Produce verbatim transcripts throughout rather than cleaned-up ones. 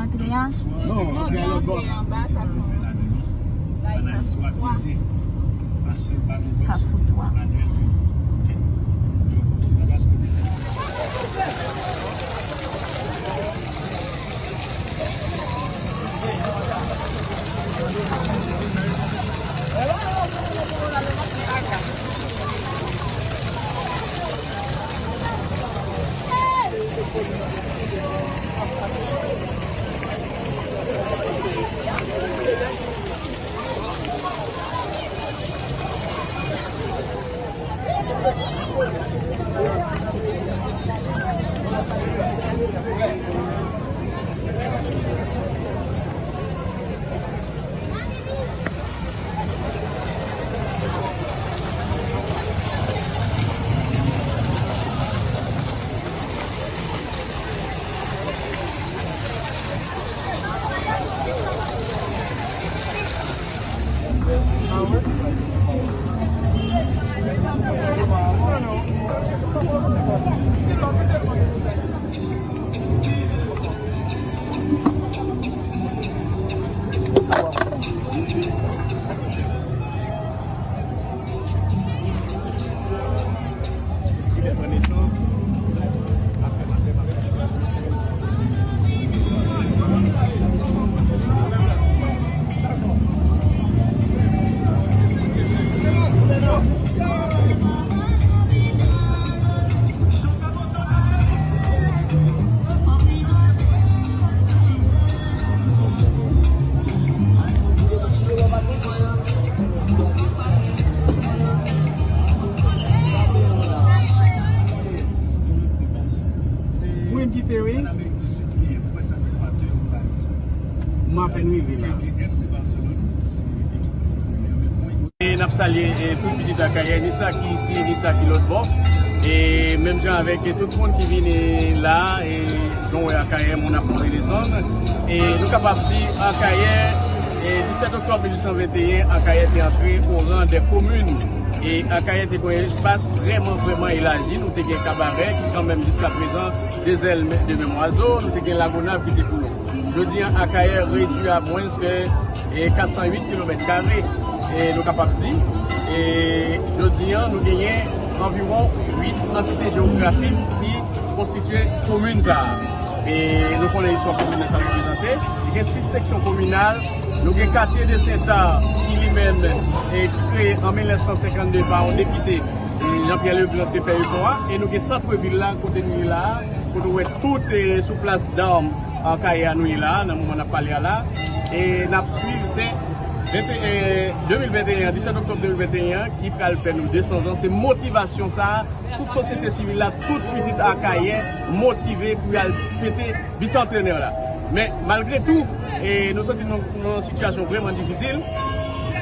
Antre a? Non, antre a lòt bò. Analiz yo akize, paske ba nou kòb sou Manuel Remy. Ok? Donk, se pa paske w te Wi, m kite, wi. M apèn rive la. E n ap salye, e, tout pitit Akayè, ni sa ki isi, ni sa ki lòt bò. E menm jan avèk, e, tout moun ki vini la, e jan w wè Akayè, moun ap monte desann. E nou kapab di Akayè, e disèt oktòb mil uit san venteyen, Akayè te antre o ran dè komin. E Akayè te gen yon espas vrèman, vrèman elaji. Nou te gen Kabarè, ki kanmenm jiskaprezan de zèl de menm wazo. Nou te gen Lagonav ki te pou nou. Jodi an, Akayè redui a mwens ke, e, kat san uit kilomèt kare, e, nou kapab di. E jodi an, nou genyen anviwon uit antite jewografik ki konstitye komin sa a. E nou konnen istwa komin nan sa reprezante. Li gen sis seksyon kominal. Nou gen Quartier de Saint-Arc, ki li menm, e, ki kreye an mil nèf san senkannde pa yon depite, e, Jean-Pierre Legrand te fè efò a. E nou gen sant vil la, kote nou ye la a, kote w wè tout, e, sou plas dam Akayè a nou ye la a, nan moman n ap pale a la. E n ap swiv, se venteyen, de mil venteyen an, disèt oktòb de mil venteyen an, ki pral fè nou de san zan. Se motivasyon sa a, tout sosyete sivil la, tout pitit Akayè motive pou y al fete bisantènè la. Men, malgre tou, e, nou santi nou nan yon sitiyasyon vrèman difisil.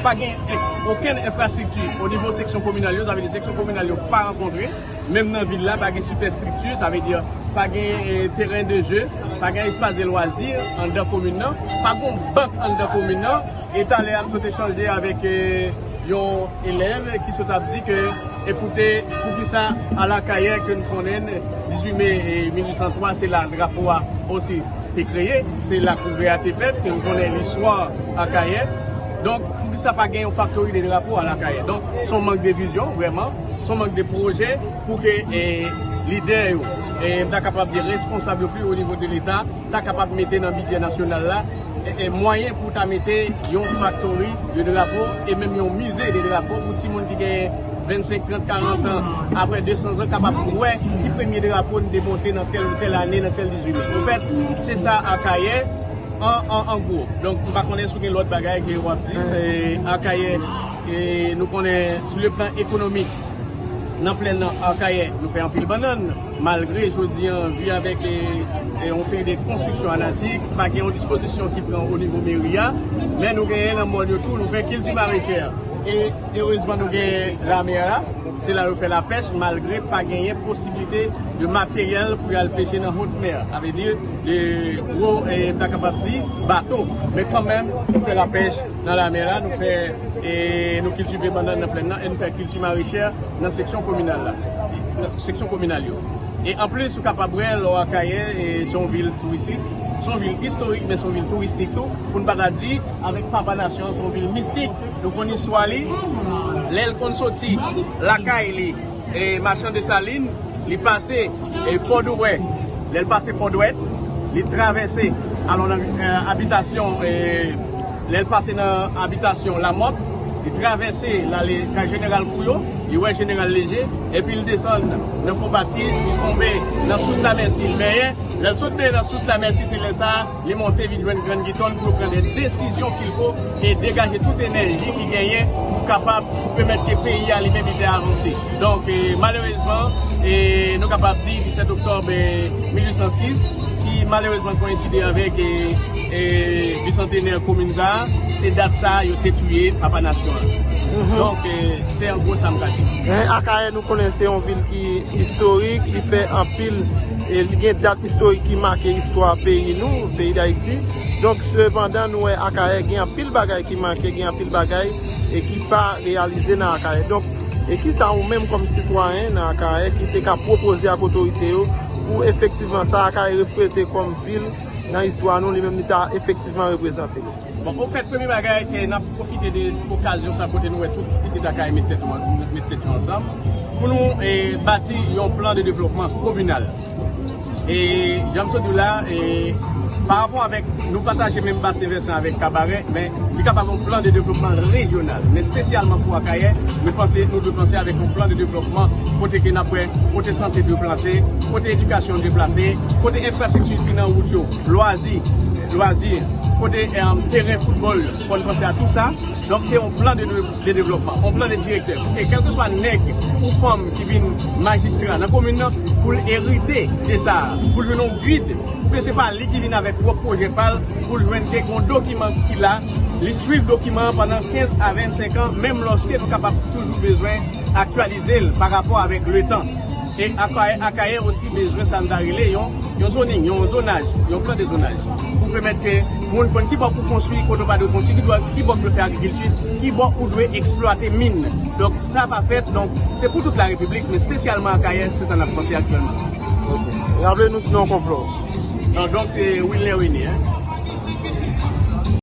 Pa gen en-, okenn enfrastrikti o nivo seksyon kominal yo, sa vle di seksyon kominal yo pa rankontre. Menm nan vil la, pa gen sipèstrikti, sa vle di pa gen, e, teren de je, pa gen espas de lwazi anndan komin nan, pa gen bank anndan komin nan. E talè a, m sot echanje avèk, e, yon elèv ki sot ap di ke, e poute, poukisa al Akayè ke n konnen, dizuit me, e, mil uit san twa, se la drapo a osi te kreye, se la kongrè a te fèt, ke n konnen listwa Akayè. Donk, poukisa pa gen yon faktori de drapo al Akayè? Donk, se yon mank de vizyon, vrèman, se yon mank de pwojè pou ke, e, lidè yo, e, m ta kapab di responsab yo pi o nivo de Leta, ta kapab mete nan bidjè nasyonal la, e, e, mwayen pou ta mete yon faktori de drapo e menm yon mize de drapo pou timoun ki gen vennsenk, trant, karant an, apre de san zan, kapab wè ki premye drapo n te monte nan tèl, tèl ane, nan tèl dizuit me. Anfèt, se sa Akayè an, an, an gwo. Donk, m pa konnen si w gen lòt bagay ke w ap di, e, Akayè, e, nou konnen sou le plan ekonomik, nan plèn nan Akayè, nou fè anpil bannann. Malgre jodi an, vi avèk, e, e, yon seri de konstriksyon anatik, pa gen yon dispozisyon ki pran o nivo meri a, men nou genyen nan mòn yo tou, nou fè kilti marechè. E erezman, nou gen lamè la, se la yo fè lapèch, malgre pa genyen posiblite de materyèl pou y al peche nan hot mè, sa vle di de gwo, e, m ta kapab di, bato. Men kanmenm, nou fè lapèch nan lamè la, nou fè, e, nou kiltive bannann nan plèn nan, e nou fè kilti marechè nan seksyon kominal la, nan seksyon kominal yo. E anplis, ou kapab wè, lè w Akayè, e, se yon vil touristik, Se yon vil istorik, men se yon vil touristik tou. Pou n pa ta di, avèk Papa Nasyon an, se yon vil mistik. Nou konn istwa li. Lè l konn soti lakay li, e Machan Desalin, li pase e Fò Dwèt. Lè l pase Fò Dwèt, li travèse, alò nan e, abitasyon, e, lè l pase nan abitasyon Lamòt, li travèse l ale kay Jeneral Kouyo, li wè Jeneral Leje, epi l desann nan Fò Batis, li tonbe nan Sous Lamèsi, l benyen. Lè l sot benyen nan Sous Lamèsi, se lè sa a, li monte vin jwenn Grann Giton pou l pran de desizyon kilfo e degaje tout enèji ki genyen pou kapab pèmèt ke peyi a li menm li te avanse. Donk, e, malerezman, e, nou kapab di disèt oktòb, e, mil uit san sis, ki malerezman koyenside avèk, e, e, bisantenè komin sa a, se dat sa a yo te touye Papa Nasyon an. Donk, e, se an gwo sa m ka di. Men Akayè, nou konnen se yon vil ki istorik, li fè anpil, e li gen dat istorik ki make istwa peyi nou, peyi Dayiti. Donk, sepandan, nou wè Akayè gen anpil bagay ki manke, gen anpil bagay e ki pa reyalize nan Akayè. Donk, e kisa ou menm kòm sitwayen nan Akayè ki te ka pwopoze ak otorite yo pou efektivman sa Akayè reflete kòm vil nan istwa nou, li menm li ta efektivman reprezante? Bon, ofèt, premye bagay, ke n ap pwofite de okazyon sa kote nou wè tout pitit Akayè met tèt yo, met tèt yo ansanm pou nou, e, bati yon plan de devlopman kominal. E jan m sot di w la, e, pa rapò avèk, nou pataje menm basen vèsan avèk Kabarè, men li kapab yon plan de devlopman rejyonal. Men espesyalman pou Akayè, nou panse, nou dwe panse avèk yon plan de devlopman kote ke n ap wè, kote sante dwe plase, kote edikasyon dwe plase, kote enfrastrikti ki nan wout yo, lwazi, lwazi, kote, e, teren foutbòl, fò n panse a tou sa. Donk, se yon plan de, de, de devlopman, yon plan de direktè. E kèlkeswa nèg ou fanm ki vin majistra nan komin nan, pou l erite de sa, pou l vin yon gid, pou ke se pa li ki vin avèk pwòp pwojè pa l, pou l jwenn ke yon dokiman ki la, li swiv dokiman an pandan kenz a vennsenk an, menm lòske nou kapab toujou bezwen aktyalize l pa rapò avèk letan. E Akayè, Akayè osi bezwen sa n ta rele yon, yon zoning, yon zonaj, yon plan de zonaj. Pou pèmèt ke moun konn ki bò pou konstwi, kote w pa dwe konstwi, ki bò, ki bò pou fè agrikilti, ki bò ou dwe eksplwate min. Donk, sa pa fèt. Donk, se pou tout la repiblik, men espesyalman Akayè, se sa n ap panse aktyèlman. Ok. Raple nou non konplè w. Non, donk, se Wilner René, en.